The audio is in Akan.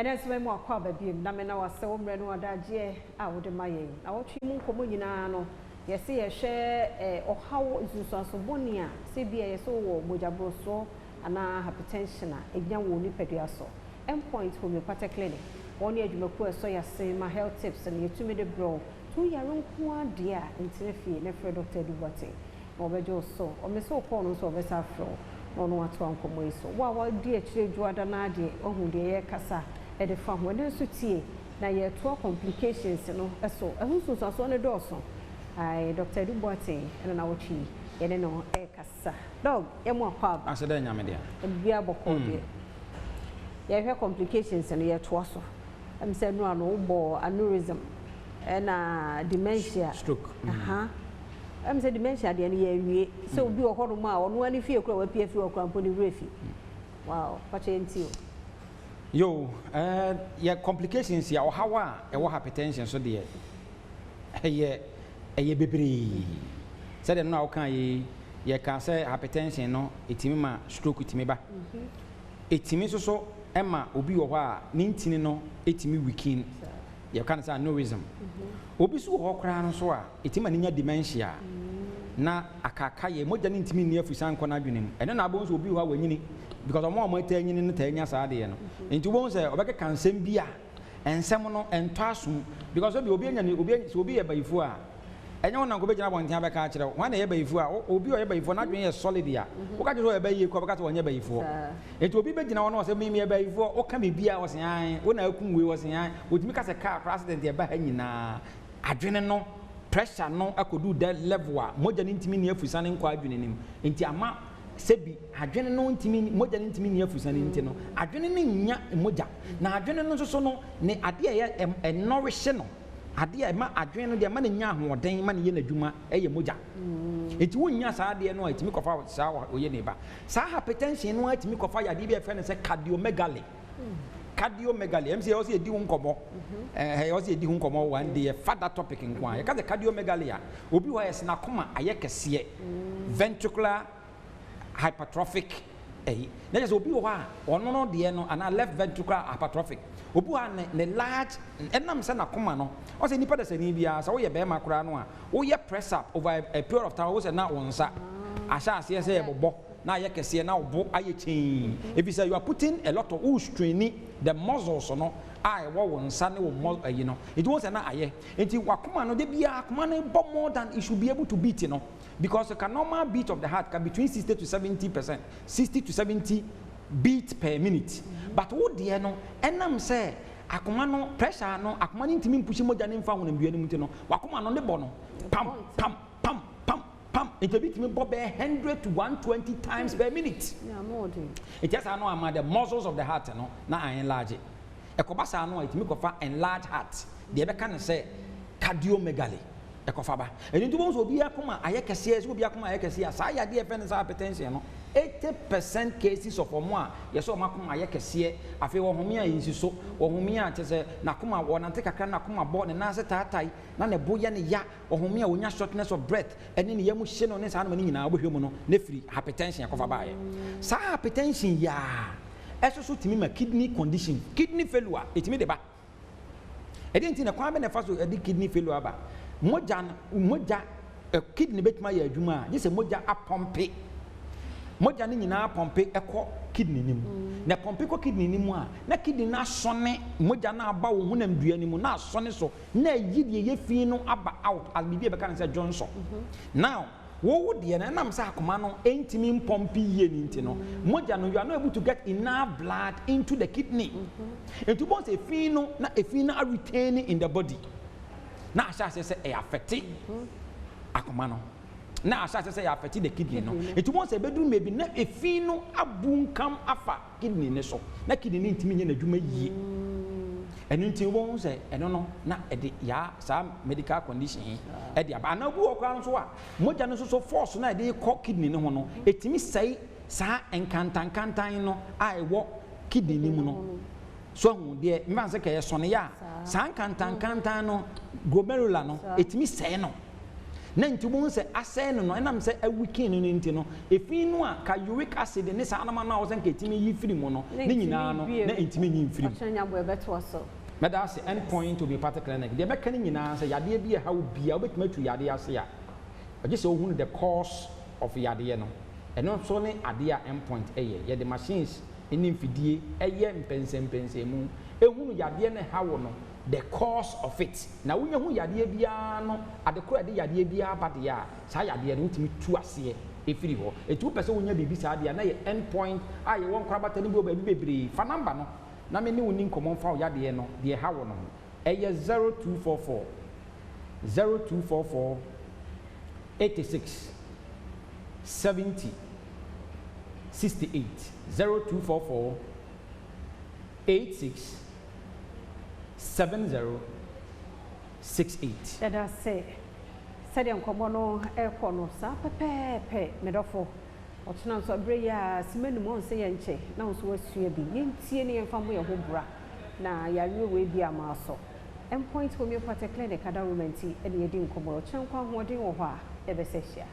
Ɛnɛ nso mɛmu akɔ aba biem na mena wasɛ wo mmerɛ no adagyeɛ a wode ma yɛn. Na wɔtwe mu nkɔmmɔ nyinaa no, yɛse yɛhwɛ ɔhaw nsunsuanso bɔne a sɛ bi a yɛsɛ wɔ mogyaborosoɔ anaa hypertension a ɛnya wɔ nipadua so. Endpoint Homeopathic Clinic, wɔn ne adwumakuo a ɛsɔ yɛase ma health tips no yɛtumi de brɛ to yare nko adeɛ a ntena fie na frɛ Dr. Edu Boateng na ɔbɛgye wo so. Ɔmɛ sɛ wokɔɔ no nso ɔbɛsa afrɛ wo na ɔno atoa nkɔmmɔ yi so. Wo a wadi akyire dwoada no adeɛ, wahu deɛ yɛrekasa ɛde fa ho. Ɛno nso tie na yɛtoa complications no so. Ɛho nsunsuansoɔ no dɔɔso. Ae, Dr. Edu Boateng ɛna na wɔtwe yɛne no ɛrekasa. Doc, yɛmu akɔ aba. Asɛ dɛ Nyame dea. Biribiara bɔkɔɔ deɛ. Yɛhwɛ complications no, yɛtoa so. Sɛ no ano wobɔ aneurysm ɛna dementia. Stroke. Aha. Sɛ dementia deɛ no yɛawie. Sɛ obi wɔ hɔnom a ɔno ani fie kora wapie fie wɔ kora mpo ne werɛ fi. Wow, pakyɛ yɛnti o. Yo, yɛ complications yɛ ɔhaw a ɛwɔ hypertension so deɛ, ɛyɛ bebree. Sɛdeɛ no a woka yi, yɛka sɛ hypertension no ɛtumi ma stroke tumi ba. Ɛtumi nso so ɛma obi wɔ hɔ a ne ntini no ɛtumi weaken. Yɛka no sɛ aneurysm. Obi nso wɔ hɔ koraa no so a ɛtumi ma ne nya dementia na akaka yɛ mogya no ntumi nni afusan nkɔ n'adwene mu. Ɛno na abɛhu sɛ obi wɔ hɔ a wanyini, because ɔmo a ɔmo ata anyini no taa nya saa adeɛ no. Nti wobɛhu sɛ ɔbɛkeka nsɛm bi a nsɛm no ɛntɔ asom, because obi anya ne obi sɛ obi yɛ bayifoɔ a, ɛnyɛ wɔn na nkɔ bɛgyina abɔnten abɛka akyerɛ wo wɔn na ɛyɛ bayifoɔ a. Obi a ɔyɛ bayifoɔ n'adwene yɛ solid a, woka kyerɛ sɛ ɔyɛ bayie kɔ, ɔbɛka sɛ ɔnyɛ bayifoɔ. Nti obi bɛgyina hɔ na ɔsɛ mi yɛ bayifoɔ, woka biribi a ɔsɛ an wo na akum wei, ɔsɛ an otumi ka sɛ car accident ɛba ha nyinaa, adwene no pressure no akɔdu that level a mogya no ntumi nni afusane nkɔ adwene no mu. Nti ama sɛbi adwene no ntumi, mogya no ntumi nni afusane, nti no adwene no nya mogya na adwene no nso so no ne adeɛ a ɛyɛ ɛnɔrehye no, adeɛ a ɛma adwene no deɛ ɛma no nya ahoɔden ma no yɛ n'adwuma ɛyɛ mogya. Nti wonnya saa adeɛ no a, ɛtumi kɔfa saa ɔyɛ ne ba saa hypertension no a ɛtumi kɔfa yadeɛ bi a yɛfrɛ no sɛ cardiomegaly. Cardiomegaly sɛ yɛwɔ sɛ yɛdi ho nkɔmmɔ, ɛwɔ sɛ yɛdi ho nkɔmmɔ one day, yɛfa that topic nko a. Yɛka sɛ cardiomegaly a, obi wɔ hɔ a yɛsɛ n'akoma ayɛ kɛseɛ, ventricular hypertrophic ɛyi na kyerɛ sɛ obi wɔ hɔ a ɔno no deɛ no anaa left ventricular hypertrophic. Obi wɔ hɔ a ne large ɛnam sɛ n'akoma no ɔsɛ nipa dasani biara sɛ woyɛ bɛrima koraa no a woyɛ press up over a period of time, wo sɛ na wo nsa ahyɛ aseɛ sɛ yɛbobɔ na ayɛ kɛseɛ na wo bo ayɛ kyɛn, efi sɛ you are putting a lot of wo straining the muscles no a ɛwɔ wo nsa ne wo mɔ ɛyi no. Nti wɔn sɛ na ayɛ nti wakoma no de biara akoma no bɔ more than it should be able to beat no, because ka normal beat of the heart ka between 60 to 70%, 60 to 70 beat per minute, but wo deɛ no ɛnam sɛ akoma no pressure no, akoma no ntumi mpush mogya ne mfa honamdua no mu, nti no wakoma no ne bɔ no pam pam pam pam pam, nti ebi tumi bɔ bɛyɛ 100 to 120 times per minute. Nti ɛsaa no ama the muscles of the heart no na enlarge. Ɛkɔba saa no a, ɛtumi kɔfa enlarge heart deɛ ɛbɛka no sɛ cardiomegaly ɛkɔfa ba. Ɛno nti wɔn sɛ obi akoma ayɛ kɛseɛ, sɛ obi akoma ayɛ kɛseɛ a, saa yadeɛ yɛfrɛ no sɛ hypertension no, 80% cases of ɔmo a yɛsɛ ɔmo akoma ayɛ kɛseɛ, afei wɔhome a yɛnsi so, wɔhome a kyɛ sɛ n'akoma wɔnante kakra n'akoma bɔ ne nan ase taatae na ne bo yɛ ne ya, ɔhome a wonya shortness of breath ɛne ne yam hye no ne saa noma no nyinaa, wobɛhwɛ mu no ne firi hypertension ɛkɔfa baeɛ. Saa hypertension yaa ɛso so tumi ma kidney condition, kidney failure ɛtumi de ba. Ɛdeɛ nti na kwan bɛ na ɛfa so ɛde kidney failure aba? Mogya no, mogya kidney bɛtumi ayɛ adwuma a, gye sɛ mogya apump, mogya no nyinaa pump ɛkɔ kidney no mu. Na pump kɔ kidney no mu a, na kidney no asɔne mogya no aba wo honam dua no mu na asɔne so na ayi deɛ ɛyɛ fi no aba out as biribi a ɛbɛka no sɛ dwonsɔ. Now wowo deɛ no, ɛnam sɛ akoma no ɛntumi mpump yie no nti no, mogya no, you are not able to get enough blood into the kidney, nti wobɛhu sɛ efi no na efi no aretain in the body na ahyɛ aseɛ sɛ ɛyɛ affect akoma no na ahyɛ aseɛ sɛ ɛyɛ affect the kidney no. Nti wobɛhu sɛ ɛbɛduru maybe na efi no abu nkam afa kidney ne so na kidney no ntumi nyɛ n'adwuma yie. Ɛno nti wobɛhu sɛ ɛno no na ɛde yaa saa medical condition yi ɛde aba. Anaa obi wɔ koraa nso a mogya no nso so force na ɛde kɔ kidney no ho no ɛtumi sɛe saa nkantankantan no a ɛwɔ kidney no mu no so. Ahu deɛ mfa sɛ kɛyɛ sɔne yɛ a, saa nkantankantan no, glomerular no, ɛtumi sɛe no. Na nti wobɛhu sɛ asɛe no no, ɛnam sɛ aweaken no no nti no, efi no a ka uric acid ne saa nnoɔma no a wɔsɛ nka ɛtumi yi firi mu no, ne nyinaa no, na ɛntumi nyi mfiri mu. Ɔkyena Nyame ɛbɛtoa so. Mɛda ase, End Point Homeopathic Clinic. Deɛ mɛka ne nyinaa sɛ yadeɛ bi a ɛha wo biara, wobɛtumi atu yadeɛ ase a, gye sɛ wohunu the cause of yadeɛ no. Ɛno nso ne adeɛ a End Point yɛ. Yɛde machines ne mfidie yɛ mpɛnsɛmpɛnsɛmu hunu yadeɛ no ɛha wo no, the cause of it. Na wonya hu yadeɛ biara no, ade korɔ a ɛde yadeɛ biara ba deɛ a, saa yadeɛ no wotumi tu aseɛ ɛfiri hɔ. Enti wopɛ sɛ wonya biribi saa deɛ a, na yɛ End Point a yɛwɔ nkorabata no bi wɔ baabi bebree. Fa number no na me ne wo nni nkɔmmɔ mfa wo yadeɛ no, deɛ ɛha wo no ho. Ɛyɛ 0244 0244 86 70 68 0244 86 70 68. Yɛda ase. Sɛdeɛ nkɔmmɔ no rekɔ no, saa pɛpɛɛpɛ, me dɔfo. Ɔkyena nso berɛ yi ara, simma num, ɔnsɛ yɛnkyɛ na wo nso woasua bi. Yɛntie na yɛmfa mmɔ yɛn ho bra na yareɛ wei bi amma asɔ. Endpoint Homeopathic Clinic adaworoma nti na yɛdi nkɔmmɔ yi. Ɔkyena nkwa ahoɔden wɔ hɔ a, yɛbɛsa ahyia.